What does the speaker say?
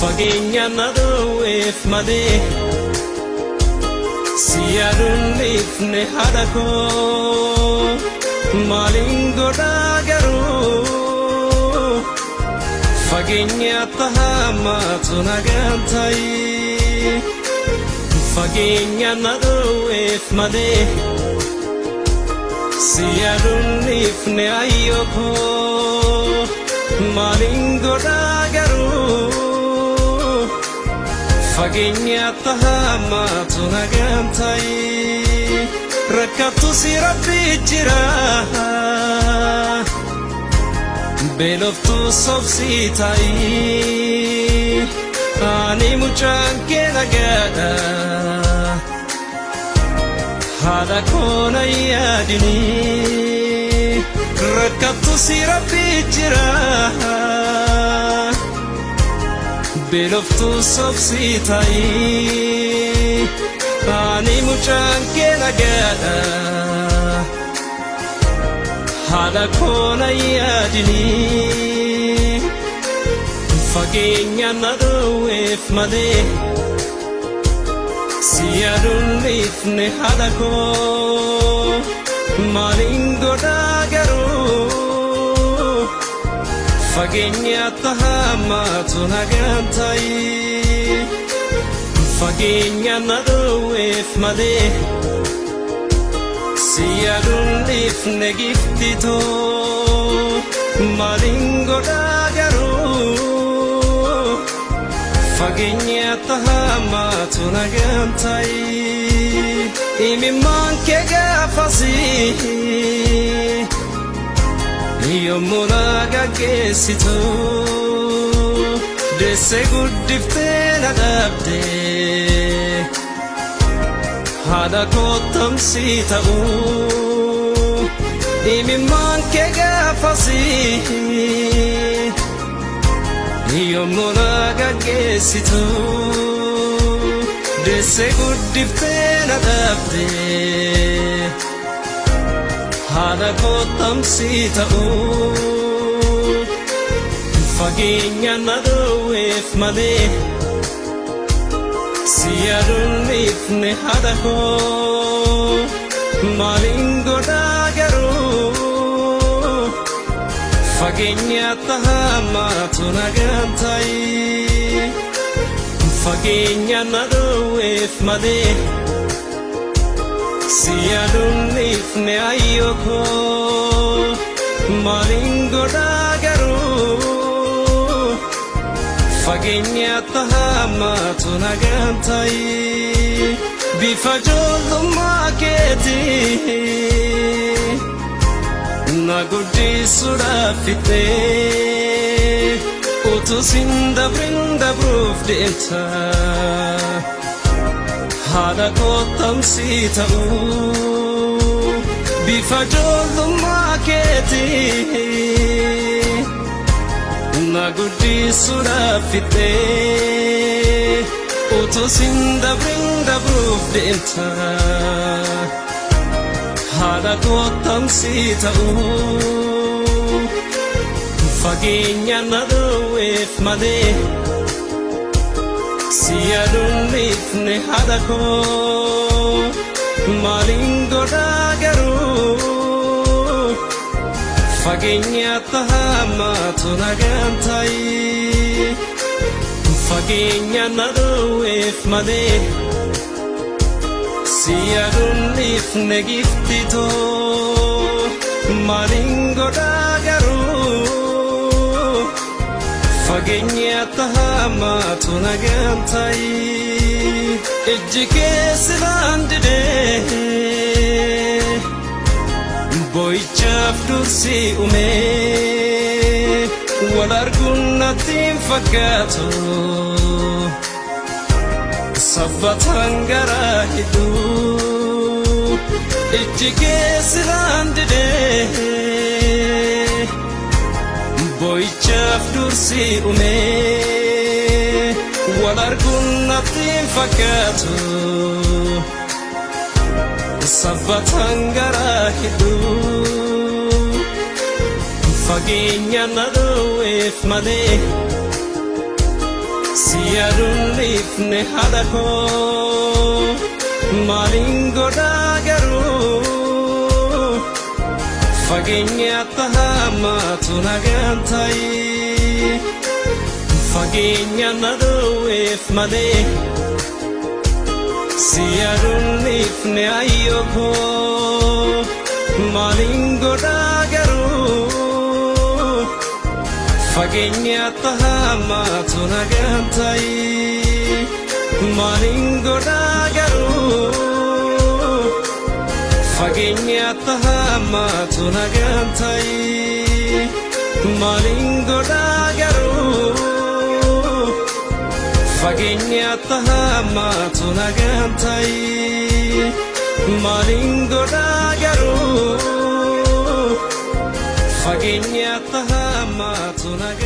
Fageenya na dhoowweef malee si yaaduun dhiifne haadha koo maaliin godhaa garuu fageenya tahaamaatu nagaan ta'i fageenya na dhoowweef malee si yaaduun dhiifne ayyoo koo maaliin godhaa garuu fageenya tahaamaatu nagaan ta'i rakkattu si Rabbi jira beeloftuu sobsii ta'i ani mucaan kee nagaadha haadha koo na yaadini rakkattu si Rabbi jira beeloftuu sobsii ta'i ani mucaan kee nagaadha haadha koo na yaadini fageenya na dhoowweef malee si yaaduun dhiifne haadha koo maaliin godhaa garuu fageenya tahaamaatu nagaan ta'i fageenya na dhoowweef malee si yaaduun dhiifne giftitoo maaliin godhaa garuu fageenya tahaamaatu nagaan ta'i imimmaan kee gaafasii yommuu na gaggeessitu deessee guddiftee na dhabde haadha koo tamsii ta'uu imimmaan kee gaafasii yommuu na gaggeessitu deessee guddiftee na dhabde haadha koo tamsii ta'uu fageenya na dhoowweef malee si yaaduun dhiifne haadha koo maaliin godhaa garuu fageenya tahaamaatu nagaan ta'i fageenya na dhoowweef malee si yaaduun dhiifne ayyoo koo maaliin godhaa garuu fageenya tahaamaatu nagaan ta'i bifa ijoollummaa keetii na guddisuudhaaf fixee utuu sin dabrin dabruuf deemta haadha koo tamsii ta'uu bifa ijoollummaa keetii na guddisuudhaaf fixee utuu sin dabrin dabruuf deemta haadha koo tamsii ta'uu fageenya na dhoowweef malee si yaaduun dhiifne haadha koo maaliin godhaa garuu fageenya tahaamaatu nagaan ta'i fageenya na dhoowweef malee si yaaduun dhiifne giftitoo maaliin godhaa garuu fageenya tahaamaatu nagaan ta'i ijji kee silaan didee boo'ichaaf dursi uumee wal arguun natti hin fakkaatu sabbataan garaa hidhuu ijji kee silaan didee boo'ichaaf dursi uumee wal arguun natti hin fakkaatu sabbataan garaa hidhuu fageenya na dhoowweef malee. Si yaaduun dhiifne haadha koo, maaliin godhaa garuu? Fageenya hammaatu nagaan ta'i. Fageenya na dhoowweef malee, si yaaduun dhiifne ayyoo koo, maaliin godhaa garuu? Fageenya hammaatu nagaan ta'i. Maaliin godhaa garuu? Fageenya hammaatu nagaan ta'i. Maaliin godhaa garuu? Fageenya hammaatu nagaan ta'i. Maaliin godhaa garuu? Fageenya hammaatu nagaan.